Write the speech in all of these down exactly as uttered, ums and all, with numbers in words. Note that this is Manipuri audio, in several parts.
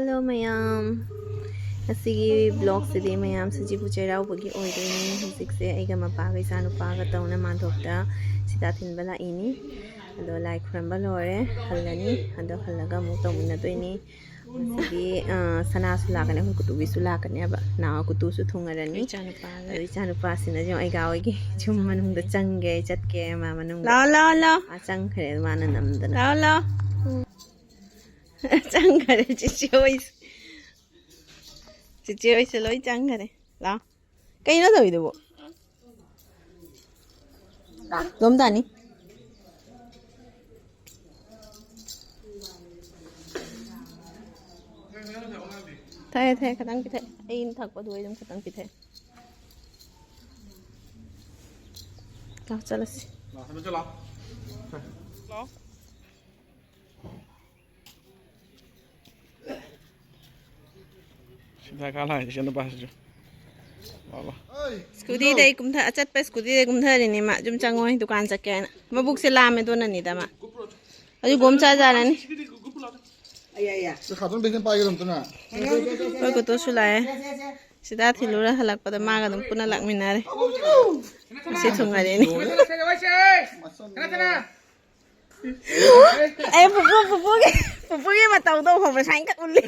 ꯍꯜꯂꯣ ꯃꯌꯥꯝ, ꯉꯁꯤꯒꯤ ꯕ꯭ꯂꯣꯒꯁꯤꯗꯤ ꯃꯌꯥꯝ ꯁꯖꯤꯕꯨ ꯆꯩꯔꯥꯎꯕꯒꯤ ꯑꯣꯏꯗꯣꯏꯅꯤ꯫ ꯍꯧꯖꯤꯛꯁꯦ ꯑꯩꯒ ꯃꯄꯥꯒ ꯏꯆꯥꯅꯨꯄꯥꯒ ꯇꯧꯅ ꯃꯥꯟꯗꯣꯞꯇ ꯁꯤꯇꯥ ꯊꯤꯟꯕ ꯂꯥꯛꯏꯅꯤ꯫ ꯑꯗꯣ ꯂꯥꯏ ꯈꯨꯔꯝꯕ ꯂꯣꯏꯔꯦ, ꯍꯜꯂꯅꯤ꯫ ꯑꯗꯣ ꯍꯜꯂꯒ ꯑꯃꯨꯛ ꯇꯧꯃꯤꯟꯅꯗꯣꯏꯅꯤ꯫ ꯉꯁꯤꯗꯤ ꯑ, ꯁꯅꯥꯁꯨ ꯂꯥꯛꯀꯅꯤ, ꯑꯩꯈꯣꯏ ꯀꯨꯇꯨꯒꯤꯁꯨ ꯂꯥꯛꯀꯅꯦꯕ꯫ ꯅꯥꯎ ꯀꯨꯇꯨꯁꯨ ꯊꯨꯡꯉꯔꯅꯤ꯫ ꯏꯆꯥꯅꯨꯄꯥꯒ꯫ ꯑꯗꯣ ꯏꯆꯥꯅꯨꯄꯥꯁꯤꯅ ꯌꯦꯡꯉꯣ, ꯑꯩꯒꯥ ꯍꯣꯏꯒꯤ ꯌꯨꯝ ꯃꯅꯨꯡꯗ ꯆꯪꯒꯦ, ꯆꯠꯀꯦ ꯃꯥ ꯃꯅꯨꯡꯗ꯫ ꯂꯥꯎ, ꯂꯥꯎ, ꯂꯥꯎ꯫ ꯃꯥ ꯆꯪꯈ꯭ꯔꯦ, ꯃꯥꯅ ꯅꯝꯗꯅ꯫ ꯂꯥꯎ, ꯂꯥꯎ꯫ ꯆꯪꯈꯔꯦ ꯆꯤꯆꯦ ꯍꯣꯏꯁꯦ꯫ ꯆꯤꯆꯦ ꯍꯣꯏꯁꯦ ꯂꯣꯏ ꯆꯪꯈꯔꯦ꯫ ꯂꯥꯎ꯫ ꯀꯩꯅꯣ ꯇꯧꯔꯤꯗꯨꯕꯣ? ꯂꯣꯝꯗꯥꯅꯤ꯫ ꯊꯛꯑꯦ, ꯊꯛꯑꯦ, ꯈꯤꯇꯪ ꯄꯤꯊꯛꯑꯦ꯫ ꯑꯩꯅ ꯊꯛꯄꯗꯨ ꯑꯩ ꯑꯗꯨꯝ ꯈꯤꯇꯪ ꯄꯤꯊꯛꯑꯦ꯫ ꯂꯥꯎ, ꯆꯠꯂꯁꯤ꯫ ꯂꯥꯎ꯫ ꯁꯤꯗ ꯀꯥ ꯂꯥꯛꯏ ꯏꯆꯟ ꯅꯨꯄꯥꯁꯤꯁꯨ꯫ ꯂꯥꯛꯑꯣ, ꯂꯥꯛꯑꯣ꯫ ꯁ꯭ꯀꯨꯇꯤꯗꯩ ꯀꯨꯝꯊ-, ꯑꯆꯠꯄ ꯁ꯭ꯀꯨꯇꯤꯗꯩ ꯀꯨꯝꯊꯔꯤꯅꯦ ꯃꯥ, ꯌꯨꯝ ꯆꯪꯉꯣꯏ, ꯗꯨꯀꯥꯟ ꯆꯠꯀꯦ ꯍꯥꯏꯅ꯫ ꯃꯕꯨꯛꯁꯦ ꯂꯥꯝꯃꯦ, ꯑꯗꯨꯅꯅꯤꯗ ꯃꯥ꯫ ꯍꯧꯖꯤꯛ ꯒꯣꯝ ꯆꯥꯖꯥꯔꯅꯤ꯫ ꯑꯩ, ꯑꯩ, ꯑꯩ꯫ ꯁꯤ ꯈꯥꯇꯣꯟ ꯕꯦꯒꯁꯦ ꯄꯥꯏꯒꯦ ꯑꯝꯇꯅ꯫ ꯑꯩꯈꯣꯏ ꯀꯨꯇꯨꯁꯨ ꯂꯥꯛꯑꯦ꯫ ꯁꯤꯗ ꯊꯤꯜꯂꯨꯔ ꯍꯜꯂꯛꯄꯗ ꯃꯥꯒ ꯑꯗꯨꯝ ꯄꯨꯟꯅ ꯂꯥꯛꯃꯤꯟꯅꯔꯦ꯫ ꯁꯤ ꯊꯨꯡꯉꯔꯦꯅꯦ꯫ ꯑꯦ, ꯄꯨꯄꯨ, ꯄꯨꯄꯨꯒꯤ, ꯄꯨꯄꯨꯒꯤ ꯃꯇꯧꯗꯣ ꯈꯪꯕ꯭ꯔꯥ? ꯁꯨꯃꯥꯏꯅ ꯀꯛ ꯎꯜꯂꯤ꯫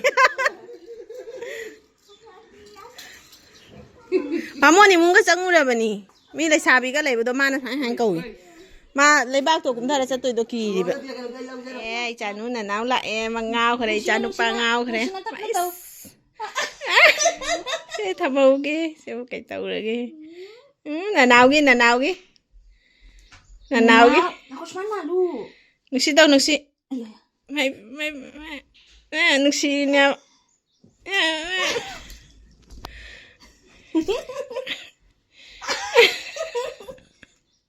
ꯕꯥꯃꯣꯟ ꯏꯃꯨꯡꯒ ꯆꯪꯉꯨꯔꯕꯅꯤ꯫ ꯃꯤ ꯂꯩꯁꯥꯕꯤꯒ ꯂꯩꯕꯗꯣ ꯃꯥꯅ ꯁꯨꯃꯥꯏꯅ ꯁꯨꯃꯥꯏꯅ ꯀꯧꯏ꯫ ꯃꯥ ꯂꯩꯕꯥꯛꯇꯣ ꯀꯨꯝꯊꯔ ꯆꯠꯇꯣꯏꯗꯣ ꯀꯤꯔꯤꯕ꯫ ꯑꯦ, ꯏꯆꯥꯅꯨ ꯅꯅꯥꯎ ꯂꯥꯛꯑꯦ, ꯃꯥ ꯉꯥꯎꯈ꯭ꯔꯦ, ꯏꯆꯥꯅꯨꯄꯥ ꯉꯥꯎꯈ꯭ꯔꯦ꯫ ꯁꯦ ꯊꯝꯍꯧꯒꯦ꯫ ꯁꯤꯕꯨ ꯀꯩꯇꯧꯔꯒꯦ? ꯎꯝ, ꯅꯅꯥꯎꯒꯤ, ꯅꯅꯥꯎꯒꯤ꯫ ꯅꯅꯥꯎꯒꯤ꯫ ꯅꯅꯥꯎ, ꯅꯈꯨꯠ ꯁꯨꯃꯥꯏꯅ ꯅꯥꯜꯂꯨ꯫ ꯅꯨꯡꯁꯤ ꯇꯧ, ꯅꯨꯡꯁꯤ꯫ ꯑꯌꯥ, ꯑꯌꯥ꯫ ꯃꯩ, ꯃꯩ, ꯃꯩ꯫ ꯑꯦ, ꯅꯨꯡꯁꯤꯅꯦ꯫ ꯑꯦ, ꯑꯦ꯫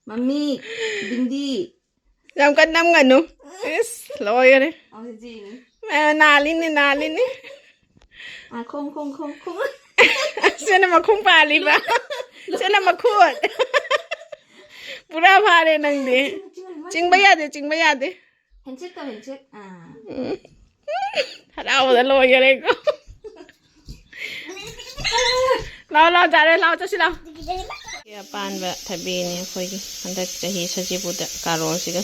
ꯃꯃꯤ, ꯕꯤꯟꯗꯤ꯫ ꯌꯥꯝ ꯀꯟꯅ ꯅꯝꯒꯅꯨ꯫ ꯏꯁ, ꯂꯣꯏꯔꯦ꯫ ꯑꯃꯨꯛ ꯌꯦꯡꯉꯤ꯫ ꯑꯦ, ꯅꯥꯜꯂꯤꯅꯤ, ꯅꯥꯜꯂꯤꯅꯤ꯫ ꯑꯥ, ꯈꯣꯡ, ꯈꯣꯡ, ꯈꯣꯡ, ꯈꯣꯡ꯫ ꯁꯤꯅ ꯃꯈꯣꯡ ꯄꯥꯜꯂꯤꯕ꯫ ꯁꯤꯅ ꯃꯈꯨꯠ꯫ ꯄꯨꯔꯥ ꯐꯥꯔꯦ ꯅꯪꯗꯤ꯫ ꯆꯤꯡꯕ ꯌꯥꯗꯦ, ꯆꯤꯡꯕ ꯌꯥꯗꯦ꯫ Handshake ꯇꯧ, handshake꯫ ꯑꯥ꯫ ꯎꯝ꯫ ꯍꯔꯥꯎꯕꯗ ꯂꯣꯏꯈꯔꯦꯀꯣ꯫ ꯂꯥꯎ, ꯂꯥꯎ, ꯌꯥꯔꯦ, ꯂꯥꯎ, ꯆꯠꯁꯤ, ꯂꯥꯎ꯫ ꯁꯤ ꯑꯄꯥꯟꯕ ꯊꯕꯤꯅꯤ ꯑꯩꯈꯣꯏꯒꯤ꯫ ꯍꯟꯗꯛ ꯆꯍꯤ ꯁꯖꯤꯕꯨꯗ ꯀꯥꯔꯣꯜꯁꯤꯒ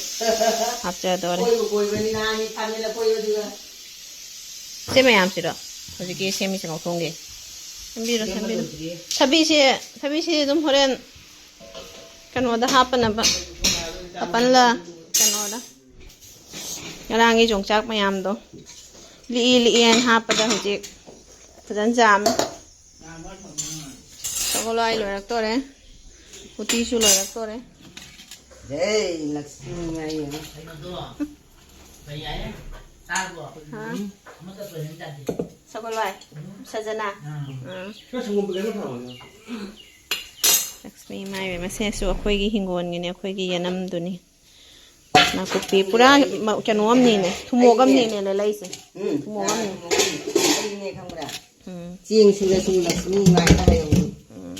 ꯍꯥꯞꯆꯗꯣꯔꯦ꯫ ꯀꯣꯏꯕ ꯀꯣꯏꯕꯅꯤ ꯅꯍꯥꯟꯒꯤ ꯊꯥꯃꯦꯜ ꯑꯀꯣꯏꯕꯗꯨꯒ꯫ ꯁꯤ ꯃꯌꯥꯝꯁꯤꯔꯣ ꯍꯧꯖꯤꯛꯀꯤ ꯁꯦꯝꯃꯤꯁꯦ ꯉꯧꯊꯣꯡꯒꯤ? ꯁꯦꯝꯕꯤꯔꯣ, ꯁꯦꯝꯕ ꯁꯦꯝꯕꯤꯔꯣ꯫ ꯂꯣꯏꯗ꯭ꯔꯤꯌꯦ꯫ ꯊꯕꯤꯁꯦ, ꯊꯕꯤꯁꯦ ꯑꯗꯨꯝ ꯍꯣꯔꯦꯟ ꯀꯩꯅꯣꯗ ꯍꯥꯞꯄꯅꯕ꯫ ꯍꯥꯞꯄꯟꯂ ꯀꯩꯅꯣꯗ꯫ ꯉꯔꯥꯡꯒꯤ ꯌꯣꯡꯆꯥꯛ ꯃꯌꯥꯝꯗꯣ ꯂꯤꯛꯏ ꯂꯤꯛꯏ ꯍꯥꯏꯅ ꯍꯥꯞꯄꯗ ꯍꯧꯖꯤꯛ ꯐꯖꯅ ꯆꯥꯝꯃꯦ꯫ ꯁꯒꯣꯜ ꯍꯋꯥꯏ ꯂꯣꯏꯔꯛꯇꯣꯔꯦ꯫ ꯎꯇꯤꯁꯨ ꯂꯣꯏꯔꯛꯇꯣꯔꯦ꯫ ꯖꯩ ꯂꯛꯁꯃꯤ ꯃꯥꯏ꯫ ꯍꯥ? ꯁꯒꯣꯜ ꯍꯋꯥꯏ꯫ ꯁꯖꯅꯥ꯫ ꯑꯥ꯫ ꯂꯛꯁꯃꯤ ꯏꯃꯥ ꯏꯕꯦꯝꯃ, ꯁꯦꯁꯨ ꯑꯩꯈꯣꯏꯒꯤ ꯍꯤꯡꯒꯣꯜꯒꯤꯅꯦ, ꯑꯩꯈꯣꯏꯒꯤ ꯌꯦꯅꯝꯗꯨꯅꯤ꯫ ꯅꯥꯀꯨꯞꯄꯤ ꯄꯨꯔꯥ ꯃ-, ꯀꯩꯅꯣ ꯑꯃꯅꯤꯅꯦ, ꯊꯨꯝꯃꯣꯛ ꯑꯃꯅꯤꯅꯦ ꯂꯩꯂꯩꯁꯦ꯫ ꯎꯝ꯫ ꯊꯨꯝꯃꯣꯛ ꯑꯃꯅꯤ꯫ ꯑꯩꯅꯦ ꯈꯪꯕ꯭ꯔꯥ? ꯎꯝ꯫ ꯆꯦꯡ ꯁꯨꯔꯁꯨ ꯂꯛꯁꯃꯤ ꯉꯥꯏꯕ ꯍꯩꯍꯧꯕꯅꯤ꯫ ꯎꯝ꯫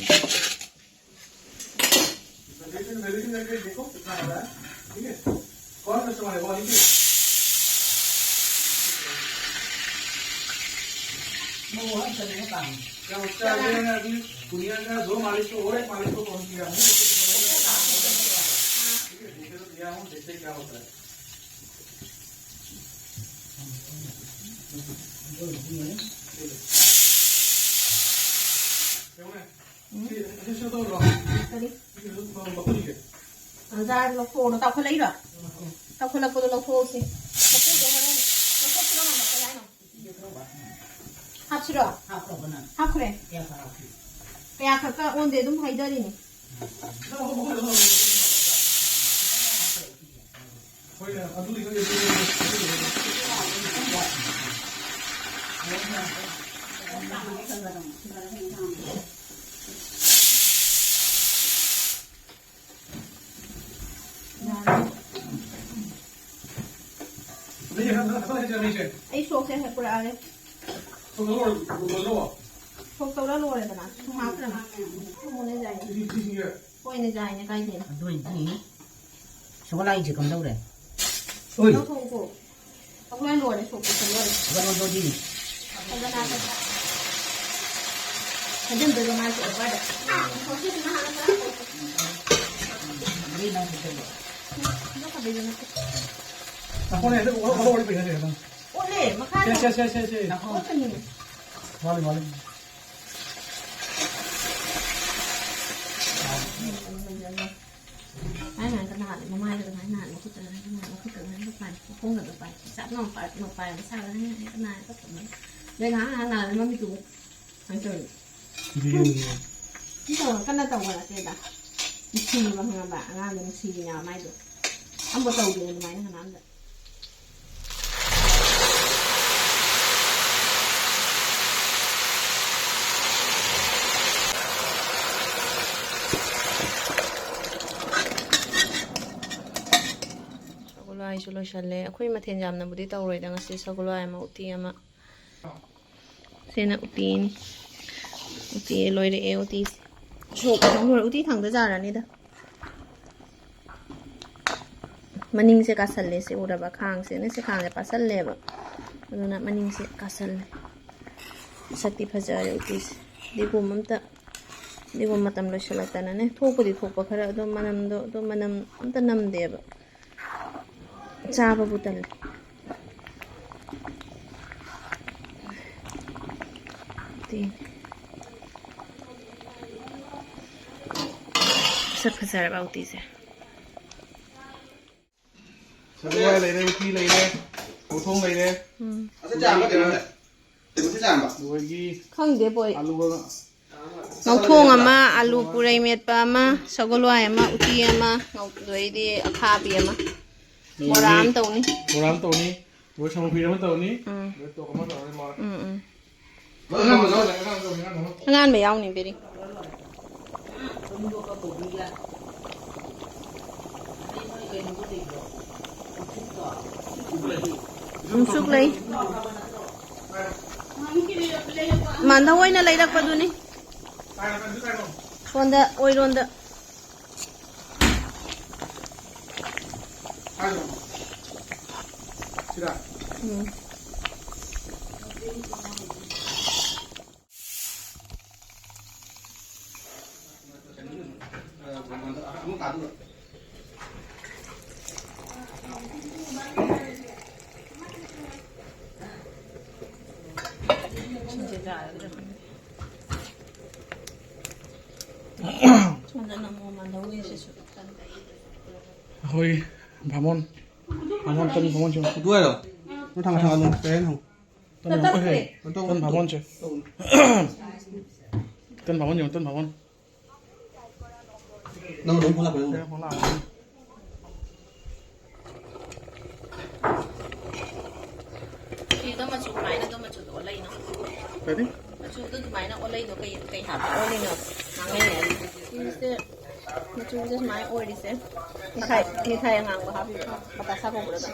ꯎꯝ? ꯀꯔꯤ? ꯑ, ꯖꯥꯔ ꯂꯧꯊꯣꯛꯑꯣꯅ ꯇꯥꯎꯈꯠꯂꯛꯏꯔꯣ? ꯇꯥꯎꯈꯠꯂꯛꯄꯗꯣ ꯂꯧꯊꯣꯛꯑꯁꯤ꯫ ꯃꯀꯨꯗꯣ ꯍꯣꯔꯦꯟ ꯂꯧꯊꯣꯛꯁꯤꯔꯣ, ꯃꯥꯃ? ꯀꯩ ꯍꯥꯏꯅꯣ? ꯍꯥꯞꯁꯤꯔꯣ? ꯍꯥꯞꯈ꯭ꯔꯦ꯫ ꯀꯌꯥ ꯈꯛꯀ ꯑꯣꯟꯗꯦ, ꯑꯗꯨꯝ ꯍꯩꯊꯔꯤꯅꯦ꯫ ꯑꯩ ꯁꯣꯛꯁꯦ ꯄꯨꯔꯛꯑꯒꯦ꯫ ꯁꯣꯛ ꯇꯧꯔ ꯂꯣꯏꯔꯦꯗꯅ꯫ ꯁꯨꯝ ꯍꯥꯞꯈ꯭ꯔꯅꯤ꯫ ꯊꯨꯝꯃꯨꯅꯦ ꯖꯥꯏꯅꯦ꯫ ꯍꯣꯏꯅꯦ ꯖꯥꯏꯅꯦ, ꯀꯥꯏꯗꯦꯅꯦ꯫ ꯑꯗꯨ ꯑꯣꯏꯗꯤ ꯁꯒꯣꯜ ꯍꯋꯥꯏꯁꯦ ꯀꯝꯗꯧꯔꯦ? ꯂꯧꯊꯣꯛꯎꯀꯣ꯫ ꯍꯣꯔꯦꯟ ꯂꯣꯏꯔꯦ, ꯁꯣꯛꯄ ꯂꯣꯏꯔꯦ꯫ ꯐꯖꯅ ꯍꯥꯞꯄꯒ꯫ ꯍꯩꯖꯤꯟꯗꯣꯏꯕ ꯃꯥꯏꯁꯦ ꯑꯣꯚꯔꯗ꯫ ꯍꯣꯔꯁꯤꯁꯤꯅ ꯍꯥꯟꯅ ꯈꯔ ꯍꯧꯔꯣ꯫ ꯑꯗꯨ ꯈꯛꯇꯩꯗꯤ ꯅꯠꯇꯦ꯫ ꯅꯥꯀꯣꯡ ꯍꯦꯛꯇ ꯑꯣꯠꯂ ꯑꯣꯠꯂ ꯄꯩꯁꯥ ꯂꯩꯔꯗꯝꯅꯤ꯫ ꯑꯣꯠꯂꯦ, ꯃꯈꯥꯗ꯫ ꯁꯦ, ꯁꯦ, ꯁꯦ, ꯁꯦ, ꯁꯦ꯫ ꯑꯣꯠꯀꯅꯤ꯫ ꯃꯥꯅꯤ, ꯃꯥꯅꯤ꯫ ꯃꯥꯏ ꯉꯥꯏꯍꯥꯛꯇ ꯅꯥꯍꯜꯂꯦ, ꯃꯃꯥꯏꯗ ꯑꯗꯨꯃꯥꯏꯅ ꯅꯥꯍꯜꯂꯦ, ꯃꯈꯨꯠꯇ ꯑꯗꯨꯃꯥꯏꯅ ꯅꯥꯍꯜꯂꯦ, ꯃꯈꯨꯠꯇ ꯑꯗꯨꯃꯥꯏꯅ ꯄꯥꯏ, ꯃꯈꯣꯡꯗ ꯑꯗꯨꯝ ꯄꯥꯏ, ꯆꯞ ꯂꯥꯎꯅ ꯄꯥꯏ, ꯄꯥꯏ, ꯃꯁꯥꯗ ꯍꯦꯛꯇ ꯅꯥꯏ, ꯆꯠꯇꯕꯅꯤ꯫ ꯑꯗꯩ ꯉꯥꯏꯍꯥꯛ ꯉꯥꯏꯍꯥꯛ ꯅꯥꯍꯜꯂꯦ, ꯃꯃꯤꯠꯇꯨ ꯀꯩꯅꯣ ꯇꯧꯔꯤ꯫ ꯁꯤ ꯇꯧꯔ ꯀꯟꯅ ꯇꯧꯕ ꯅꯠꯇꯦꯗ꯫ ꯅꯨꯡꯁꯤꯕ ꯈꯪꯉꯕ? ꯑꯉꯥꯡꯗꯣ ꯅꯨꯡꯁꯤꯔꯤꯅꯦꯕ ꯃꯥꯏꯗꯣ꯫ ꯑꯝꯕꯨ ꯇꯧꯗꯦ ꯑꯗꯨꯃꯥꯏꯅ ꯀꯅꯥꯝꯇ꯫ ꯁꯒꯣꯜ ꯍꯋꯥꯏꯁꯨ ꯂꯣꯏꯁꯜꯂꯦ꯫ ꯑꯩꯈꯣꯏ ꯃꯊꯦꯜ ꯌꯥꯝꯅꯕꯨꯗꯤ ꯇꯧꯔꯣꯏꯗ ꯉꯁꯤ, ꯁꯒꯣꯜ ꯍꯋꯥꯏ ꯑꯃ, ꯎꯇꯤ ꯑꯃ꯫ ꯁꯤꯅ ꯎꯇꯤꯅꯤ꯫ ꯎꯇꯤ ꯂꯣꯏꯔꯛꯑꯦ, ꯎꯇꯤꯁꯦ꯫ ꯁꯣꯛꯄ ꯂꯣꯏꯔꯦ꯫ ꯎꯇꯤ ꯊꯥꯡꯗ ꯌꯥꯔꯅꯤꯗ꯫ ꯃꯅꯤꯡꯁꯦ ꯀꯥꯁꯜꯂꯦ, ꯁꯤ ꯎꯔꯕ? ꯈꯥꯡꯁꯦ, ꯁꯤ ꯈꯥꯡꯁꯦ ꯄꯥꯁꯜꯂꯦꯕ꯫ ꯑꯗꯨꯅ ꯃꯅꯤꯡꯁꯦ ꯀꯥꯁꯜꯂꯦ꯫ ꯃꯁꯛꯇꯤ ꯐꯖꯔꯦ ꯎꯇꯤꯁꯦ꯫ ꯐꯗꯤꯒꯣꯝ ꯑꯝꯇ, ꯐꯗꯤꯒꯣꯝ ꯃꯇꯝ ꯂꯣꯏꯁꯤꯜꯂꯛꯇꯅꯅꯦ꯫ ꯊꯣꯛꯄꯨꯗꯤ ꯊꯣꯛꯄ ꯈꯔ, ꯑꯗꯣ ꯃꯅꯝꯗꯣ, ꯑꯗꯣ ꯃꯅꯝ ꯑꯝꯇ ꯅꯝꯗꯦꯕ꯫ ꯆꯥꯕꯕꯨ ꯇꯜꯂꯦ꯫ ꯎꯇꯤ꯫ ꯃꯁꯛ ꯐꯖꯔꯕ ꯎꯇꯤꯁꯦ꯫ ꯁꯒꯣꯜ ꯍꯋꯥꯏ ꯂꯩꯔꯦ, ꯎꯇꯤ ꯂꯩꯔꯦ, ꯎꯊꯣꯡ ꯂꯩꯔꯦ꯫ ꯎꯝ꯫ ꯑꯗꯒꯤ ꯈꯪꯗꯦ, ꯕꯣꯏ꯫ ꯑꯂꯨꯒ ꯉꯧꯊꯣꯡ ꯑꯃ, ꯑꯂꯨ ꯄꯨꯔꯩ ꯃꯦꯠꯄ ꯑꯃ, ꯁꯒꯣꯜ ꯍꯋꯥꯏ ꯑꯃ, ꯎꯇꯤ ꯑꯃ, ꯉꯧ-, ꯑꯗꯩꯗꯤ ꯑꯈꯥꯕꯤ ꯑꯃ꯫ ꯕꯣꯔꯥ ꯑꯃ ꯇꯧꯅꯤ꯫ ꯕꯣꯔꯥ ꯑꯃ ꯇꯧꯅꯤ꯫ ꯕꯣꯔꯥ ꯁꯪꯒꯣꯝ ꯈ꯭ꯔꯤꯔ ꯑꯃ ꯇꯧꯅꯤ꯫ ꯎꯝ꯫ ꯕ꯭ꯔꯦꯗ ꯇꯣꯛ ꯑꯃ ꯇꯧꯔꯅꯤ ꯃꯥ꯫ ꯎꯝ, ꯎꯝ꯫ ꯑꯉꯥꯟꯕ ꯌꯥꯎꯅꯤ, ꯕꯦꯔꯤ꯫ ꯅꯨꯡꯁꯨꯛ ꯂꯩ꯫ ꯃꯥꯟꯗ ꯑꯣꯏꯅ ꯂꯩꯔꯛꯄꯗꯨꯅꯤ꯫ ꯁꯣꯟꯗ ꯑꯣꯏꯔꯣꯝꯗ꯫ ꯀꯥꯏꯗꯅꯣ? ꯁꯤꯗ? ꯎꯝ꯫ ꯑꯩꯈꯣꯏ ꯚꯥꯃꯣꯟ, ꯚꯥꯃꯣꯟ, ꯇꯟ ꯚꯥꯃꯣꯟ ꯁꯦꯝꯃꯣ꯫ ꯑꯗꯨ ꯍꯥꯏꯔꯣ? ꯃꯊꯪ, ꯃꯊꯪ ꯑꯗꯨꯝ ꯀꯩ ꯍꯥꯏꯅꯣ? ꯇꯟ ꯌꯥꯝ ꯀꯨꯏꯍꯦ꯫ ꯇꯟ ꯚꯥꯃꯣꯟꯁꯦ꯫ ꯇꯟ ꯚꯥꯃꯣꯟ ꯌꯦꯡꯉꯣ, ꯇꯟ ꯚꯥꯃꯣꯟ꯫ ꯅꯪ ꯑꯗꯨꯝ ꯐꯣꯟ ꯂꯥꯛꯄ꯭ꯔꯥ ꯅꯪ? ꯐꯣꯟ ꯂꯥꯛꯑꯝꯒꯅꯤ꯫ ꯐꯤꯗꯣ ꯃꯆꯨ ꯀꯃꯥꯏꯅ ꯑꯗꯣ ꯃꯆꯨꯗꯣ ꯑꯣꯜꯂꯛꯏꯅꯣ? ꯀꯔꯤ? ꯃꯆꯨꯗꯣ ꯑꯗꯨꯃꯥꯏꯅ ꯑꯣꯜꯂꯛꯏꯗꯣ ꯀꯩ, ꯀꯩ ꯍꯥꯞꯄ ꯑꯣꯜꯂꯤꯅꯣ? ꯉꯥꯡꯅꯩꯅꯦ꯫ ꯐꯤꯁꯦ ꯃꯆꯨꯁꯦ ꯁꯨꯃꯥꯏꯅ ꯑꯣꯏꯔꯤꯁꯦ꯫ ꯃꯤꯊꯥꯏ, ꯃꯤꯊꯥꯏ ꯑꯉꯥꯡꯕ ꯍꯥꯞꯄꯤꯕ꯫ ꯄꯇꯥꯁꯥ ꯀꯧꯕ꯭ꯔꯥ ꯑꯗꯣ?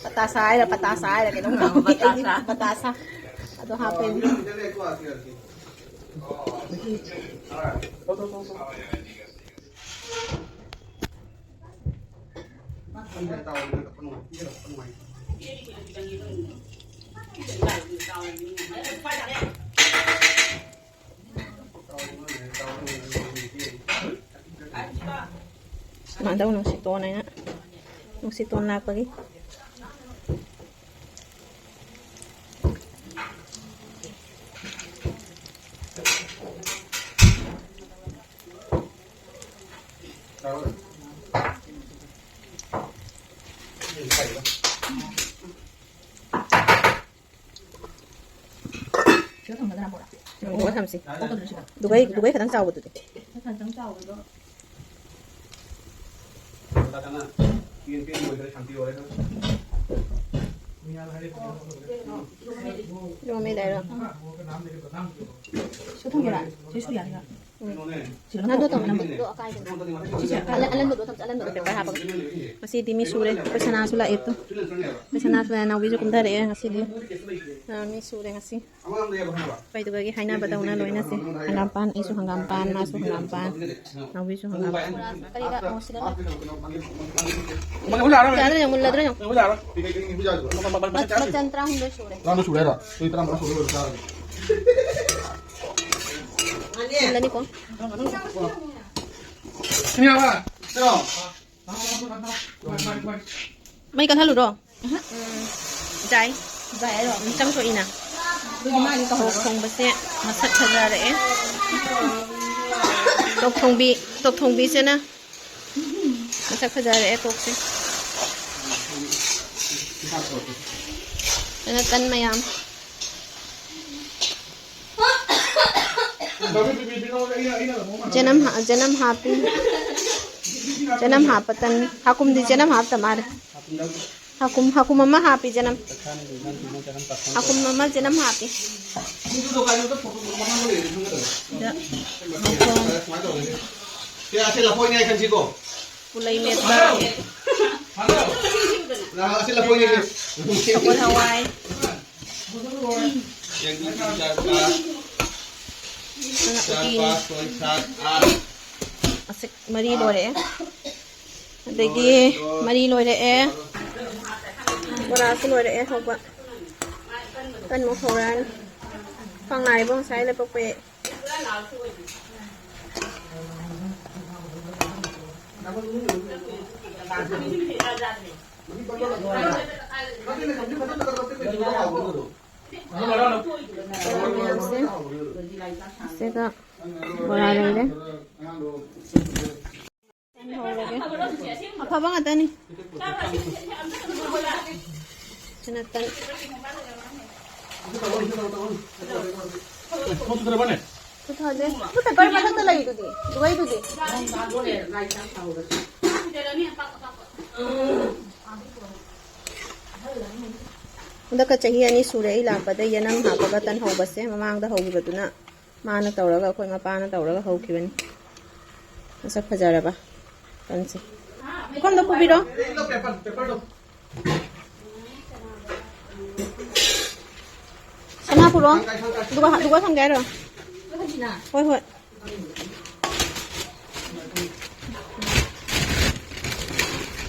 ꯄꯇꯥꯁꯥ ꯍꯥꯏꯔ, ꯄꯇꯥꯁꯥ ꯍꯥꯏꯔ ꯀꯩꯅꯣꯝ ꯉꯥꯡꯕ꯫ ꯄꯇꯥꯁꯥ꯫ ꯄꯇꯥꯁꯥ꯫ ꯑꯗꯣ ꯍꯥꯞꯄꯩꯅꯦ꯫ ꯁꯨꯃꯥꯏꯅ ꯇꯧ, ꯅꯨꯡꯁꯤꯇꯣꯟ ꯍꯥꯏꯅ, ꯅꯨꯡꯁꯤꯇꯣꯟ ꯂꯥꯛꯄꯒꯤ꯫ ꯁꯤꯗ ꯊꯝꯒꯗ꯭ꯔꯥ, ꯃꯣꯔꯥ? ꯎꯝ, ꯁꯤꯗ ꯊꯝꯁꯤ꯫ ꯀꯣꯛꯀꯗ꯭ꯔꯣ ꯁꯤꯗ? ꯗꯨꯒꯩ, ꯗꯨꯒꯩ ꯈꯤꯇꯪ ꯆꯥꯎꯕꯗꯨꯗꯤ꯫ ꯈꯤꯇꯪ ꯆꯥꯎꯕꯗꯣ꯫ ꯏꯔꯣꯝꯕ ꯂꯩꯔꯣ? ꯁꯤꯗ ꯊꯝꯒꯦꯔꯥ? ꯁꯤꯁꯨ ꯌꯥꯅꯤꯅ꯫ ꯅꯪꯗꯣ ꯇꯧ, ꯅꯪꯗꯣ ꯑꯀꯥꯏꯕꯅꯦ꯫ ꯁꯤꯁꯦ ꯑꯀꯥꯏꯕ꯫ ꯑꯂꯟ-, ꯑꯂꯟꯕꯗꯣ ꯇꯧꯁꯦ, ꯑꯂꯟꯕꯗꯣ꯫ ꯄꯦꯄꯔ ꯍꯥꯞꯄꯒ꯫ ꯉꯁꯤꯗꯤ ꯃꯤ ꯁꯨꯔꯦ꯫ ꯑꯩꯈꯣꯏ ꯁꯅꯥꯁꯨ ꯂꯥꯛꯑꯦ ꯇꯨ꯫ ꯑꯩꯈꯣꯏ ꯁꯅꯥꯁꯨ ꯂꯥꯛꯑꯦ꯫ ꯅꯥꯎꯕꯤꯁꯨ ꯀꯨꯝꯊꯔꯛꯑꯦ ꯉꯁꯤꯗꯤ꯫ ꯑ, ꯃꯤ ꯁꯨꯔꯦ ꯉꯁꯤ꯫ ꯀꯩꯗꯧꯕꯒꯤ ꯍꯥꯏꯅꯕꯗꯧꯅ ꯂꯣꯏꯅꯁꯦ꯫ ꯍꯪꯒꯥꯝꯄꯥꯟ, ꯑꯩꯁꯨ ꯍꯪꯒꯥꯝꯄꯥꯟ, ꯃꯥꯁꯨ ꯍꯪꯒꯥꯝꯄꯥꯟ, ꯅꯥꯎꯕꯤꯁꯨ ꯍꯪꯒꯥꯝꯄꯥꯟ꯫ ꯀꯔꯤꯒ ꯑꯃꯨꯛ ꯁꯤꯗ ꯂꯥꯛ-, ꯌꯥꯗ꯭ꯔꯥ ꯌꯦꯡꯉꯨ, ꯃꯨꯜꯂꯗ꯭ꯔꯥ ꯌꯦꯡꯉꯨ꯫ ꯃ-, ꯃꯆꯟ ꯇꯔꯥꯍꯨꯝꯗꯣꯏ ꯁꯨꯔꯦ꯫ ꯇꯔꯥꯃꯉꯥ ꯁꯨꯔꯦ ꯍꯥꯏꯔꯣ? ꯑꯩ ꯇꯔꯥꯃꯉꯥ ꯁꯨꯔꯦ ꯂꯣꯏꯔꯦ ꯆꯥꯔꯒꯦ꯫ ꯃꯨꯜꯂꯅꯤꯀꯣ꯫ ꯁꯤꯅꯤ ꯍꯥꯏꯕ? ꯀꯩꯅꯣ? ꯃꯩ ꯀꯜꯍꯜꯂꯨꯔꯣ? ꯎꯝ꯫ ꯌꯥꯏ꯫ ꯌꯥꯏ ꯍꯥꯏꯔꯣ? ꯃꯤꯆꯪ ꯊꯣꯛꯏꯅ꯫ ꯑꯗꯨꯗꯤ ꯃꯥꯒꯤ ꯇꯧꯍꯜꯂꯣ꯫ ꯇꯣꯛ ꯊꯣꯡꯕꯁꯦ ꯃꯁꯛ ꯐꯖꯔꯛꯑꯦ꯫ ꯇꯣꯛ ꯊꯣꯡꯕꯤ, ꯇꯣꯛ ꯊꯣꯡꯕꯤꯁꯤꯅ ꯃꯁꯛ ꯐꯖꯔꯛꯑꯦ ꯇꯣꯛꯁꯦ꯫ ꯑꯗꯨꯅ ꯇꯟ ꯃꯌꯥꯝ꯫ ꯆꯅꯝ ꯍꯥ-, ꯆꯅꯝ ꯍꯥꯞꯄꯤ꯫ ꯆꯅꯝ ꯍꯥꯞꯄ ꯇꯟ꯫ ꯍꯥꯀꯨꯝꯗꯤ ꯆꯅꯝ ꯍꯥꯞꯇ ꯃꯥꯜꯂꯦ꯫ ꯍꯥꯀꯨꯝ, ꯍꯥꯀꯨꯝ ꯑꯃ ꯍꯥꯞꯄꯤ ꯆꯅꯝ꯫ ꯍꯥꯀꯨꯝ ꯑꯃ ꯆꯅꯝ ꯍꯥꯞꯄꯤ꯫ ꯁꯤꯗ ꯃꯈꯣꯡ꯫ ꯄꯨꯂꯩ ꯃꯦꯠꯄ꯫ ꯁꯒꯣꯜ ꯍꯋꯥꯏ꯫ ꯑꯗꯨꯅ ꯎꯇꯤ꯫ ꯃꯁꯤꯛ ꯃꯔꯤ ꯂꯣꯏꯔꯛꯑꯦ꯫ ꯑꯗꯒꯤ ꯃꯔꯤ ꯂꯣꯏꯔꯛꯑꯦ꯫ ꯕꯣꯔꯥꯁꯨ ꯂꯣꯏꯔꯛꯑꯦ ꯍꯧꯕ꯫ ꯀꯟꯃꯨꯛ ꯍꯧꯔꯛꯑꯅꯤ꯫ ꯈ꯭ꯋꯥꯡ ꯅꯥꯏꯕ ꯉꯁꯥꯏ ꯂꯩꯄꯛꯄꯩ꯫ ꯃꯌꯥꯝꯁꯦ꯫ ꯑꯁꯤꯒ ꯕꯣꯔꯥ ꯂꯩꯔꯦ꯫ ꯍꯧꯔꯒꯦ꯫ ꯑꯐꯕ ꯉꯥꯛꯇꯅꯤ꯫ ꯁꯤꯅ ꯇꯟ꯫ ꯐꯨꯠꯊꯗꯦ꯫ ꯐꯨꯠꯇ ꯀꯔ ꯃꯊꯛꯇ ꯂꯩꯗꯨꯗꯤ, ꯂꯨꯒꯩꯗꯨꯗꯤ꯫ ꯍꯟꯗꯛꯀ ꯆꯍꯤ ꯑꯅꯤ ꯁꯨꯔꯦ ꯑꯩ ꯂꯥꯛꯄꯗ ꯌꯦꯅꯝ ꯍꯥꯞꯄꯒ ꯇꯟ ꯍꯧꯕꯁꯦ, ꯃꯃꯥꯡꯗ ꯍꯧꯈꯤꯕꯗꯨꯅ ꯃꯥꯅ ꯇꯧꯔꯒ, ꯑꯩꯈꯣꯏ ꯃꯄꯥꯅ ꯇꯧꯔꯒ ꯍꯧꯈꯤꯕꯅꯤ꯫ ꯃꯁꯛ ꯐꯖꯔꯕ ꯇꯟꯁꯦ꯫ ꯄꯨꯈꯝꯗꯣ ꯄꯨꯕꯤꯔꯣ꯫ ꯁꯅꯥ ꯄꯨꯔꯣ꯫ ꯑꯗꯨꯒ, ꯑꯗꯨꯒ ꯊꯝꯒꯦ ꯍꯥꯏꯔꯣ? ꯍꯣꯏ, ꯍꯣꯏ꯫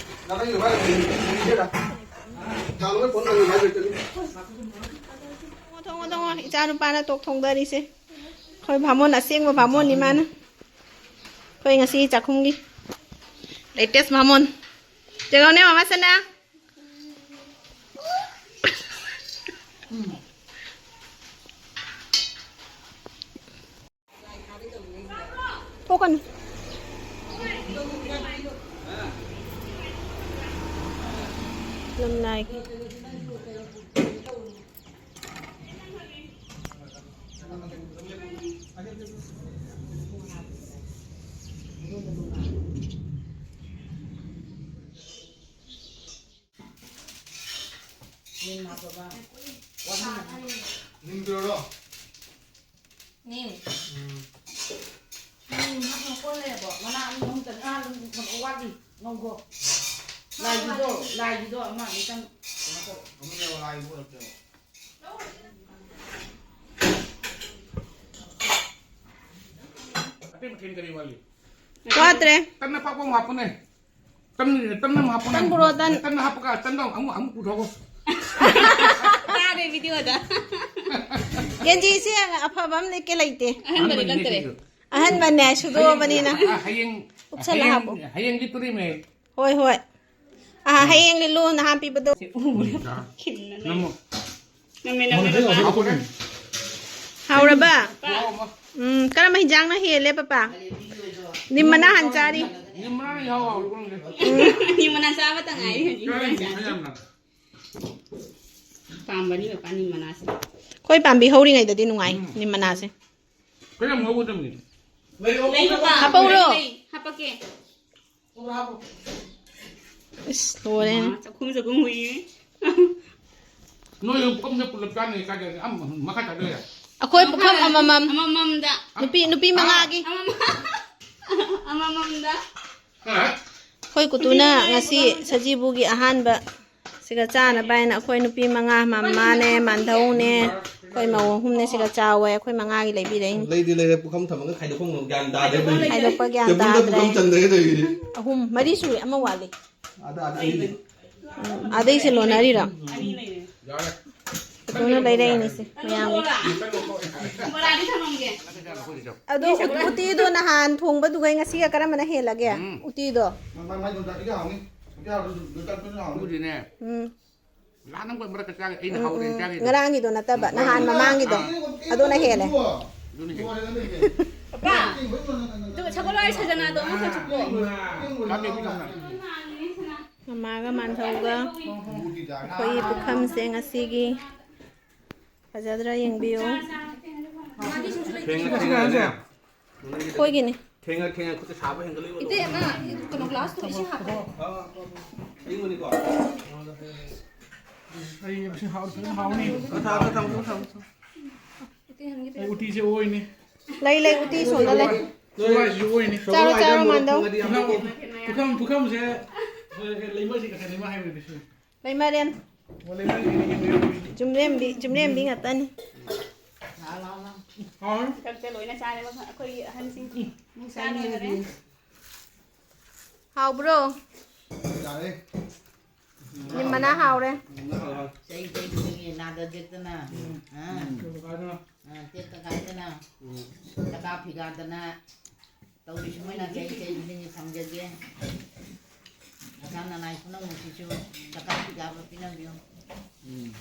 ꯊꯣꯡꯉꯣ, ꯊꯣꯡꯉꯣ, ꯊꯣꯡꯉꯣ꯫ ꯏꯆꯥ ꯅꯨꯄꯥꯅ ꯇꯣꯛ ꯊꯣꯡꯗꯔꯤꯁꯦ꯫ ꯑꯩꯈꯣꯏ ꯚꯥꯃꯣꯟ, ꯑꯁꯦꯡꯕ ꯚꯥꯃꯣꯟꯅꯤ ꯃꯥꯅ꯫ ꯑꯩꯈꯣꯏ ꯉꯁꯤ ꯆꯥꯛꯈꯨꯝꯒꯤ latest ꯚꯥꯃꯣꯟ꯫ ꯀꯩꯅꯣꯅꯦ, ꯃꯃꯥ ꯁꯅꯥ? ꯊꯣꯛꯀꯅꯨ꯫ ꯂꯝꯂꯥꯏꯒꯤ꯫ ꯅꯤꯡꯗ꯭ꯔꯣ? ꯅꯤꯡ꯫ ꯎꯝ꯫ ꯅꯤꯡ ꯍꯥꯞꯅ ꯀꯣꯟ ꯂꯩꯔꯕꯣ? ꯃꯅꯥ ꯑꯅꯤ ꯑꯍꯨꯝ ꯆꯪꯉꯦ꯫ ꯑꯥ, ꯑꯗꯨꯝ ꯀꯩꯅꯣ ꯋꯥꯠꯂꯤ꯫ ꯉꯧꯒꯣ꯫ ꯂꯥꯏꯒꯤꯗꯣ, ꯂꯥꯏꯒꯤꯗꯣ ꯑꯃ ꯑꯅꯤꯇꯪ ꯀꯩꯅꯣ ꯇꯧ꯫ ꯑꯃꯅꯦꯕ ꯂꯥꯏꯒꯤꯗꯣ ꯑꯣꯏꯔꯛꯀꯦꯕ꯫ ꯑꯇꯩ ꯃꯊꯦꯜ ꯀꯔꯤ ꯋꯥꯠꯂꯤ? ꯋꯥꯠꯇ꯭ꯔꯦ꯫ ꯇꯟ ꯑꯄꯥꯛꯄ ꯑꯃ ꯍꯥꯞꯄꯨꯅꯦ꯫ ꯇꯟ, ꯇꯟ ꯑꯃ ꯍꯥꯞꯄꯨꯅꯦ꯫ ꯇꯟ ꯄꯨꯔꯛꯑꯣ, ꯇꯟ꯫ ꯇꯟ ꯍꯥꯞꯄꯒ ꯇꯟꯗꯣ ꯑꯃꯨꯛ, ꯑꯃꯨꯛ ꯄꯨꯊꯣꯛꯑꯣ꯫ ꯇꯥꯔꯦ ꯚꯤꯗꯤꯑꯣꯗ꯫ ꯀꯦꯟꯖꯤꯁꯦ ꯑꯐꯕ ꯑꯃ ꯂꯩꯀꯦ ꯂꯩꯇꯦ꯫ ꯑꯍꯟꯕꯗꯤ ꯅꯠꯇ꯭ꯔꯦ꯫ ꯑꯍꯟꯕꯅꯦ, ꯁꯨꯗꯣꯛꯑꯕꯅꯤꯅ꯫ ꯍꯌꯦꯡ, ꯑ, ꯍꯌꯦꯡ, ꯎꯞꯁꯜꯂ ꯍꯌꯦꯡ, ꯍꯥꯞꯄꯣ꯫ ꯍꯌꯦꯡꯗꯤ ꯇꯨꯔꯤꯃꯦ꯫ ꯍꯣꯏ, ꯍꯣꯏ꯫ ꯑꯥ, ꯍꯌꯦꯡ ꯂꯤꯂꯣ ꯅꯍꯥꯟ ꯄꯤꯕꯗꯣ꯫ ꯎꯕ꯭ꯔꯥ? ꯈꯤꯟꯅ ꯂꯩ꯫ ꯅꯝꯃꯣ꯫ ꯅꯝꯃꯦ, ꯅꯝꯃꯦ, ꯅꯝꯃꯦ꯫ ꯍꯥꯎꯕꯅꯦ꯫ ꯍꯥꯎꯔꯕ? ꯄꯥ꯫ ꯎꯝ, ꯀꯔꯝꯕ ꯍꯤꯟꯖꯥꯡꯅ ꯍꯦꯜꯂꯦ, ꯄꯄꯥ? ꯅꯤꯝ ꯃꯅꯥ ꯍꯥꯟ ꯆꯥꯔꯤ꯫ ꯅꯤꯝ ꯃꯅꯥꯅ ꯏꯍꯥꯎ ꯍꯥꯎꯔꯕ ꯈꯪꯗꯦ꯫ ꯎꯝ꯫ ꯅꯤꯝ ꯃꯅꯥ ꯆꯥꯕꯇ ꯉꯥꯏꯔꯤ ꯍꯧꯖꯤꯛ ꯆꯥꯔꯤ, ꯍꯤꯟꯖꯥꯡ ꯆꯥꯗꯦ꯫ ꯌꯥꯝꯅ꯫ ꯄꯥꯝꯕꯅꯤ ꯄꯄꯥ ꯅꯤꯝ ꯃꯅꯥꯁꯦ꯫ ꯑꯩꯈꯣꯏ ꯄꯥꯝꯕꯤ ꯍꯧꯔꯤꯉꯩꯗꯗꯤ ꯅꯨꯡꯉꯥꯏ, ꯎꯝ꯫ ꯅꯤꯝ ꯃꯅꯥꯁꯦ꯫ ꯈꯔ ꯌꯥꯝ ꯍꯧꯒꯗꯕꯅꯤ꯫ ꯂꯩ ꯄꯄꯥ, ꯍꯥꯞꯄꯛꯎꯔꯣ? ꯂꯩ, ꯍꯥꯞꯄꯛꯀꯦ꯫ ꯏꯁ, ꯂꯣꯏꯔꯦ꯫ ꯃꯥ ꯆꯥꯛꯈꯨꯝ ꯆꯥꯛꯈꯨꯝ ꯍꯨꯏꯌꯦ꯫ ꯅꯣꯏ ꯄꯨꯈꯝꯗ ꯄꯨꯂꯞ ꯆꯥꯅꯤ ꯀꯥꯏꯗ? ꯑꯝ, ꯃꯈꯥ ꯊꯥꯗꯣꯛꯑꯦ꯫ ꯑꯩꯈꯣꯏ ꯄꯨꯈꯝ ꯑꯃꯃꯝ꯫ ꯑꯃꯃꯝꯗ꯫ ꯅꯨꯄꯤ, ꯅꯨꯄꯤ ꯃꯉꯥꯒꯤ꯫ ꯑꯃꯃꯝ-, ꯑꯃꯃꯝꯗ꯫ ꯑꯩꯈꯣꯏ ꯀꯨꯇꯨꯅ ꯉꯁꯤ ꯁꯖꯤꯕꯨꯒꯤ ꯑꯍꯥꯟꯕ ꯁꯤꯒ ꯆꯥꯅꯕ ꯍꯥꯏꯅ ꯑꯩꯈꯣꯏ ꯅꯨꯄꯤ ꯃꯉꯥ, ꯃꯃꯥꯅꯦ, ꯃꯥꯟꯙꯧꯅꯦ, ꯑꯩꯈꯣꯏ ꯃꯧ ꯑꯍꯨꯝꯅꯦ, ꯁꯤꯒ ꯆꯥꯎꯋꯦ꯫ ꯑꯩꯈꯣꯏ ꯃꯉꯥꯒꯤ ꯂꯩꯕꯤꯔꯛꯏꯅꯤ꯫ ꯂꯩꯗꯤ ꯂꯩꯔꯦ, ꯄꯨꯈꯝ ꯊꯝꯃꯒ ꯈꯥꯏꯗꯣꯛꯐꯝ ꯒ꯭ꯌꯥꯟ ꯇꯥꯗꯦ ꯑꯩꯈꯣꯏ꯫ ꯈꯥꯏꯗꯣꯛꯄ ꯒ꯭ꯌꯥꯟ ꯇꯦꯕꯜꯗ ꯇꯥꯗ꯭ꯔꯦ꯫ ꯄꯨꯈꯝ ꯆꯟꯗꯒꯦ ꯇꯧꯔꯤꯁꯦ꯫ ꯑꯍꯨꯝ, ꯃꯔꯤ ꯁꯨꯔꯦ, ꯑꯃ ꯋꯥꯠꯂꯤ꯫ ꯑꯥꯗ, ꯑꯥꯗ ꯑꯅꯤ ꯂꯩ꯫ ꯎꯝ, ꯑꯥꯗꯩꯁꯦ ꯂꯣꯟꯅꯔꯤꯔꯣ? ꯌꯥꯔꯦ꯫ ꯀꯨꯇꯨꯅ ꯂꯩꯔꯛꯏꯅꯦ ꯁꯤ ꯃꯌꯥꯝꯒꯤ꯫ ꯕꯣꯔꯥꯗꯤ ꯊꯝꯃꯝꯒꯦ꯫ ꯑꯗꯣ ꯎꯇꯤꯗꯣ ꯅꯍꯥꯟ ꯊꯣꯡꯕꯗꯨꯒꯩ ꯉꯁꯤꯒ ꯀꯔꯝꯕꯅ ꯍꯦꯜꯂꯒꯦ? ꯎꯝ꯫ ꯎꯇꯤꯗꯣ꯫ ꯃꯥꯏ, ꯃꯥꯏ, ꯃꯥꯏ ꯗꯣꯟ ꯆꯥꯛ ꯏꯟꯖꯥꯡ ꯍꯥꯎꯅꯤ꯫ ꯎꯇꯤ ꯍꯥꯎꯔꯁꯨ ꯗꯣꯟ ꯆꯥꯛ ꯏꯟꯖꯥꯡ ꯍꯥꯎꯅꯤ꯫ ꯑꯗꯨꯗꯤꯅꯦ꯫ ꯎꯝ꯫ ꯂꯥꯟ ꯑꯃ ꯃꯔꯛꯇ ꯆꯥꯒꯦ꯫ ꯑꯩꯅ ꯎꯝ, ꯍꯥꯎꯔꯦ ꯎꯝ꯫ ꯆꯥꯒꯦ꯫ ꯉꯔꯥꯡꯒꯤꯗꯣ ꯅꯠꯇꯕ, ꯎꯝ꯫ ꯅꯍꯥꯟ ꯃꯃꯥꯡꯒꯤꯗꯣ꯫ ꯑꯗꯨꯅ ꯍꯦꯜꯂꯦ꯫ ꯑꯗꯨꯅ ꯍꯦꯜꯂꯦ꯫ ꯄꯄꯥ, ꯑꯗꯨꯒ ꯁꯒꯣꯜ ꯍꯋꯥꯏ ꯁꯖꯅꯥꯗꯣ ꯑꯃꯈꯛ ꯆꯨꯞꯄꯣ꯫ ꯆꯥꯗꯦ, ꯑꯩꯈꯣꯏ ꯆꯥꯗꯦ꯫ ꯃꯃꯥꯒ ꯃꯥꯟꯙꯧꯒ ꯑꯩꯈꯣꯏꯒꯤ ꯄꯨꯈꯝꯁꯦ ꯉꯁꯤꯒꯤ ꯐꯖꯗ꯭ꯔꯥ ꯌꯦꯡꯕꯤꯌꯨ꯫ ꯊꯦꯡꯉ ꯊꯦꯡꯉꯒꯅꯦ꯫ ꯑꯩꯈꯣꯏꯒꯤꯅꯤ꯫ ꯊꯦꯡꯉ ꯊꯦꯡꯉ ꯈꯨꯠꯇ ꯁꯥꯕ ꯍꯦꯟꯒꯠꯂꯛꯏꯕ꯫ ꯏꯇꯩ, ꯑꯃ ꯀꯩꯅꯣ, ꯒ꯭ꯂꯥꯁꯇꯣ ꯏꯁꯤꯡ ꯍꯥꯞꯄꯣ꯫ ꯑ, ꯑ, ꯑ, ꯑ꯫ ꯑꯌꯤꯡꯕꯅꯤꯀꯣ? ꯑꯩ ꯏꯁꯤꯡ ꯍꯥꯎ-, ꯐꯖꯅ ꯍꯥꯎꯅꯤ꯫ ꯑ, ꯊꯝꯃꯣ, ꯊꯝꯃꯣ, ꯊꯝꯃꯣ, ꯊꯝꯃꯣ꯫ ꯏꯇꯩ ꯍꯟꯒꯦ ꯑꯩ ꯇꯧꯔꯦ꯫ ꯎꯇꯤꯁꯦ ꯑꯣꯏꯅꯤ꯫ ꯂꯩ, ꯂꯩ, ꯎꯇꯤ ꯁꯣꯝꯗ ꯂꯩ꯫ ꯁꯒꯣꯜ ꯍꯋꯥꯏꯁꯤꯁꯨ ꯑꯣꯏꯅꯤ꯫ ꯆꯥꯔꯣ, ꯁꯒꯣꯜ ꯍꯋꯥꯏꯗ ꯆꯥꯔꯣ, ꯑꯃꯨꯛ ꯃꯥꯟꯗꯧ꯫ ꯊꯣꯡꯉꯗꯤ ꯌꯥꯝ ꯄꯨꯈꯝ, ꯍꯥꯎꯕ꯫ ꯄꯨꯈꯝ, ꯄꯨꯈꯝꯁꯦ, ꯂꯩꯃꯁꯤ ꯉꯁꯥꯏ ꯂꯩꯃ ꯍꯥꯏꯕꯅꯤ ꯁꯤ꯫ ꯂꯩꯃꯔꯦꯟ꯫ ꯑꯣ, ꯂꯩꯃꯔꯦꯟ, ꯂꯩꯃꯔꯦꯟ꯫ ꯆꯨꯝꯂꯦꯝꯕꯤ, ꯆꯨꯝꯂꯦꯝꯕꯤ ꯉꯥꯛꯇꯅꯤ꯫ ꯂꯥꯎ, ꯂꯥꯎ, ꯂꯥꯎ꯫ ꯍꯥꯎꯔꯦ꯫ ꯃꯊꯛꯇ ꯂꯣꯏꯅ ꯆꯥꯔꯦ, ꯑꯩꯈꯣꯏ ꯑꯍꯟꯁꯤꯡ꯫ ꯎꯝ, ꯆꯥꯅꯤꯡꯉꯦ꯫ ꯆꯥꯅꯤꯡꯉꯦ꯫ ꯍꯥꯎꯕ꯭ꯔꯣ? ꯌꯥꯔꯦ꯫ ꯅꯤꯝ ꯃꯅꯥ ꯍꯥꯎꯔꯦ꯫ ꯆꯩ ꯆꯩ ꯈꯨꯗꯤꯡꯒꯤ ꯅꯥꯗ ꯌꯦꯛꯇꯅ, ꯎꯝ꯫ ꯑꯥ, ꯎꯝ꯫ ꯑꯥ, ꯇꯦꯛꯇ ꯀꯥꯏꯗꯅ, ꯎꯝ꯫ ꯆꯀꯥ ꯐꯤꯒꯥꯗꯅ ꯇꯧꯔꯤꯁꯤ ꯃꯣꯏꯅ ꯆꯩ ꯆꯩ ꯈꯨꯗꯤꯡꯒꯤ ꯊꯝꯖꯒꯦ꯫ ꯅꯁꯥ ꯅꯅꯥꯏ ꯄꯨꯝꯅꯃꯛꯁꯤꯁꯨ ꯆꯀꯥ ꯐꯤꯒꯥꯕ ꯄꯤꯅꯕꯤꯌꯨ꯫ ꯎꯝ꯫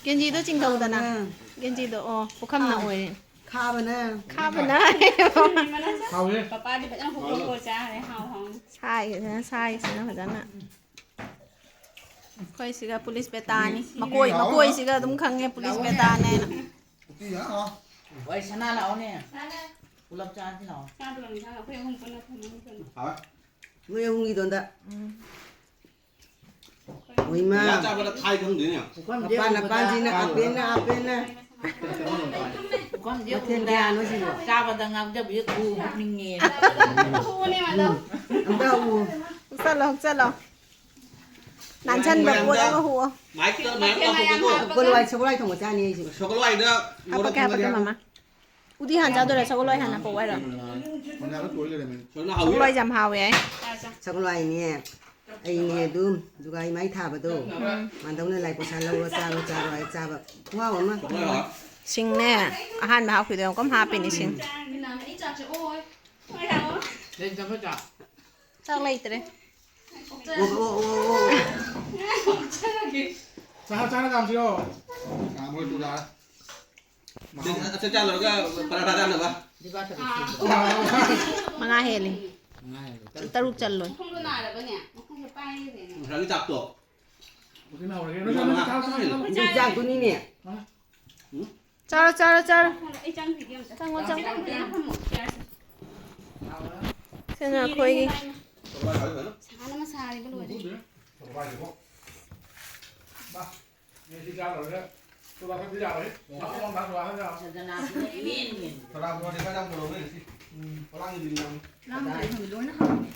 ꯒꯦꯟꯖꯤꯗꯣ ꯆꯤꯡꯊꯧꯗꯅ꯫ ꯎꯝ꯫ ꯒꯦꯟꯖꯤꯗꯣ, ꯑꯣ, ꯄꯨꯈꯝꯅ ꯑꯥ꯫ ꯑꯣꯏꯔꯦ꯫ ꯈꯥꯕꯅ꯫ ꯈꯥꯕꯅ꯫ ꯍꯥꯎꯋꯦ꯫ ꯄꯄꯥꯗꯤ ꯐꯖꯅ ꯍꯣꯀꯣ ꯍꯣꯀꯣ ꯆꯥꯔꯦ, ꯍꯥꯎ ꯍꯥꯎꯅ꯫ ꯁꯥꯏꯁꯤꯅ, ꯁꯥꯏꯁꯤꯅ ꯐꯖꯅ꯫ ꯑꯩꯈꯣꯏ ꯁꯤꯒ ꯄꯨꯂꯤꯁ ꯕꯦꯇꯥꯅꯤ꯫ ꯃꯀꯣꯏ, ꯃꯀꯣꯏꯁꯤꯒ ꯑꯗꯨꯝ ꯈꯪꯉꯦ ꯄꯨꯂꯤꯁ ꯕꯦꯇꯥꯅꯦꯅ꯫ ꯎꯇꯤ ꯌꯥꯝ ꯍꯥꯎ꯫ ꯍꯣꯏ, ꯁꯅꯥ ꯂꯥꯛꯑꯣꯅꯦ꯫ ꯄꯨꯂꯞ ꯆꯥꯁꯤ ꯂꯥꯛꯑꯣ꯫ ꯆꯥꯗꯣꯏꯅꯤ, ꯑꯩꯈꯣꯏ ꯑꯍꯨꯝ ꯄꯨꯟꯅ ꯊꯝꯃꯅꯤ ꯀꯩꯅꯣ꯫ ꯍꯥꯎꯋꯦ꯫ ꯅꯣꯏ ꯑꯍꯨꯝꯒꯤꯗꯣ ꯑꯝꯇ꯫ ꯎꯝ꯫ ꯍꯣꯏꯃ꯫ ꯆꯥꯕꯗ ꯈꯥꯏ ꯈꯪꯗꯣꯏꯅꯦ꯫ ꯃꯄꯥꯟ ꯃꯄꯥꯟꯁꯤꯅ ꯑꯄꯦꯟꯅ ꯑꯄꯦꯟꯅ꯫ ꯄꯨꯈꯝꯁꯦ ꯃꯊꯦꯜ ꯎꯕꯗ ꯀꯌꯥꯅꯣ ꯁꯤꯕꯣ? ꯆꯥꯕꯗ ꯉꯥꯎꯖꯕꯤ ꯎ ꯅꯤꯡꯉꯦ꯫ ꯎꯝ꯫ ꯑꯝꯇ ꯎ꯫ ꯍꯨꯛꯆꯜꯂꯣ, ꯍꯨꯛꯆꯜꯂꯣ꯫ ꯅꯥꯟꯁꯟꯕ ꯄꯣꯠ ꯑꯃ ꯍꯨꯛꯑꯣ꯫ ꯃꯥꯏꯛꯇ ꯃꯌꯥꯝ ꯇꯧꯊꯣꯛꯀꯦꯀꯣ꯫ ꯁꯒꯣꯜ ꯍꯋꯥꯏ, ꯁꯒꯣꯜ ꯍꯋꯥꯏ ꯊꯣꯡꯕ ꯆꯥꯅꯤ ꯑꯩꯁꯨ꯫ ꯁꯒꯣꯜ ꯍꯋꯥꯏꯗ ꯍꯥꯞꯄꯛꯀꯦ, ꯃꯣꯔꯣꯛ ꯍꯥꯞꯄꯛꯀꯦ, ꯊꯣꯡꯕ ꯃꯃꯥ꯫ ꯎꯇꯤ ꯍꯥꯟꯅ ꯆꯥꯗꯣꯏꯔꯥ? ꯁꯒꯣꯜ ꯍꯋꯥꯏ ꯍꯥꯟꯅ ꯍꯥꯞꯄꯛꯑꯣ ꯍꯥꯏꯔꯣ? ꯁꯣꯏꯅ ꯍꯥꯎꯋꯤ꯫ ꯁꯒꯣꯜ ꯍꯋꯥꯏꯁꯦ ꯌꯥꯝ ꯍꯥꯎꯋꯦ ꯍꯥꯏ꯫ ꯁꯒꯣꯜ ꯍꯋꯥꯏꯅꯦ, ꯑꯩꯅꯦ ꯑꯗꯨꯝ, ꯑꯗꯨꯒ ꯏꯃꯥꯏ ꯊꯥꯕꯗꯣ, ꯎꯝ꯫ ꯃꯥꯟꯗꯧꯅ ꯂꯥꯏ ꯄꯩꯁꯥ ꯂꯧꯔꯣ, ꯆꯥꯔꯣ, ꯆꯥꯔꯣ ꯍꯥꯏ ꯆꯥꯕ꯫ ꯈꯨꯍꯥꯎ ꯑꯃ꯫ ꯁꯒꯣꯜ ꯍꯋꯥꯏ ꯍꯥꯎꯋꯤ꯫ ꯁꯤꯡꯅꯦ, ꯑꯍꯥꯟꯕ ꯍꯥꯞꯈꯤꯗꯣ ꯌꯦꯡꯉꯨ, ꯀꯝ ꯍꯥꯞꯄꯤꯅꯤ ꯁꯤꯡ꯫ ꯆꯥꯛ ꯂꯩꯇ꯭ꯔꯦ꯫ ꯑꯣ, ꯑꯣ, ꯑꯣ, ꯑꯣ꯫ ꯆꯥꯔ, ꯆꯥꯔ ꯀꯥꯝꯁꯤꯔꯣ? ꯀꯥꯝꯃꯣꯏ, ꯇꯨ ꯇꯥꯔꯦ꯫ ꯑꯆꯥ, ꯆꯥ ꯂꯣꯏꯔꯒ ꯄꯔꯥꯊꯥ ꯆꯥꯅꯕ꯫ ꯃꯉꯥ ꯍꯦꯜꯂꯤ꯫ ꯃꯉꯥ ꯍꯦꯜꯂꯤ꯫ ꯇꯔꯨꯛ ꯆꯜꯂꯣꯏ꯫ ꯃꯈꯣꯡꯗꯣ ꯅꯥꯔꯕꯅꯦ꯫ ꯃꯈꯣꯡꯗꯣ ꯄꯥꯏꯔꯦꯅꯦ꯫ ꯉꯁꯥꯏꯒꯤ ꯆꯥꯛꯇꯣ꯫ ꯍꯧꯖꯤꯛꯅ ꯍꯧꯔꯒꯦ꯫ ꯃꯉꯥ, ꯃꯉꯥ꯫ ꯆꯥꯔꯣ, ꯆꯥꯔꯣ, ꯆꯥꯔꯣ꯫ ꯏꯟꯖꯥꯡꯗꯨꯅꯤꯅꯦ꯫ ꯆꯥꯔꯣ, ꯆꯥꯔꯣ, ꯆꯥꯔꯣ꯫ ꯑꯩ ꯆꯪꯈꯤꯒꯦ ꯑꯝꯇ꯫ ꯆꯪꯉꯣ, ꯆꯪꯉꯣ꯫ ꯁꯤꯗ ꯑꯗꯨꯝ ꯐꯝꯃꯣ, ꯆꯤꯌꯔꯁꯦ꯫ ꯁꯤꯅ ꯑꯩꯈꯣꯏꯒꯤ ꯁꯥꯅ ꯑꯃ ꯁꯥꯔꯤꯕ ꯂꯣꯏꯔꯦ꯫ ꯂꯥꯝꯗ꯭ꯔꯦ, ꯈꯪꯗꯦ, ꯂꯣꯏꯅ ꯍꯥꯎꯔꯦ꯫